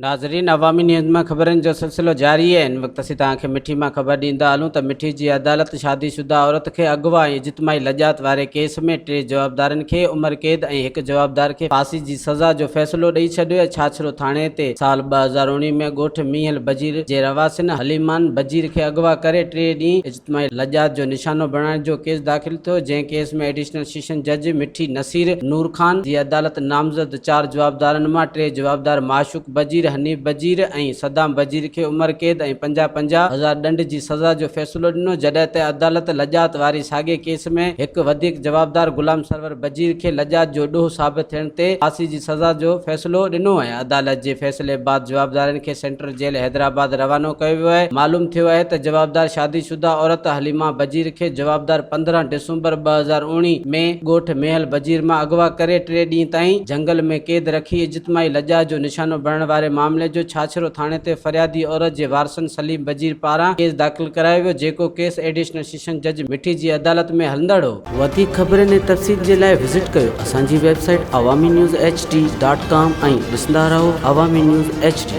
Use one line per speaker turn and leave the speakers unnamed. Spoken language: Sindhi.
ناظرين عوامي نيوز مان خبرن جو سلسلو جاري آهي هن وقت اسين توهان کي مٺي مان خبر ڏيندا هلون ته مٺي جي عدالت شادي شده عورت کي اغوا ۽ اجتماعي لڄات واري ڪيس ۾ ٽي جوابدارن کي عمر قيد ۽ هڪ جوابدار کي ڦاسي جي سزا جو فيصلو ڏئي ڇڏيو آهي ڇاڇرو ٿاڻي تي سال 2019 ۾ ڳوٺ مينهل بجير جي رهواسين حليمان بجير کي اغوا ڪري ٽي ڏينهن اجتماعي لڄات جو نشانو بڻائڻ جو ڪيس داخل ٿيو جنهن ڪيس ۾ ايڊيشنل سيشن جج مٺي نصير نور خان جي عدالت نامزد چار جوابدارن مان ٽي جوابدار معشوق بجير، حنيف بجير ۽ صدام بجير کي عمر قيد ۽ 50 50 هزار ڏنڊ جي سزا جو فيصلو ڏنو، جڏهن ته عدالت لڄات واري ساڳئي ڪيس ۾ هڪ وڌيڪ جوابدار غلام سرور بجير کي لڄات جو ڏوهه ثابت ٿيڻ تي ڦاسي جي سزا جو فيصلو ڏنو ۽ عدالت جي فيصلي بعد جوابدارن کي سينٽرل جيل حيدرآباد روانو ڪيو ويو آهي، معلوم ٿيو آهي ته جوابدار شادي شده عورت حليمه بجير کي جوابدار 15 ڊسمبر 2019 ۾ ڳوٺ ميهل بجير مان اغوا ڪري ٽي ڏينهن تائين جهنگل ۾ قيد رکي اجتماعي لڄاء جو نشانو بڻڻ واري معاملي جو ڇاڇرو ٿاڻي تي فريادي عورت جي وارثن سليم بجير پاران ڪيس داخل ڪرايو ويو جيڪو ڪيس ايڊيشنل سيشن جج مٺي جي عدالت ۾ هلندڙ هو. وڌيڪ خبرن ۽ تفصيل جي لاء وزٽ ڪيو اسان جي website Awami news H D dot com ۽ ڏسندا رهو عوامي نيوز ايڇ ڊي.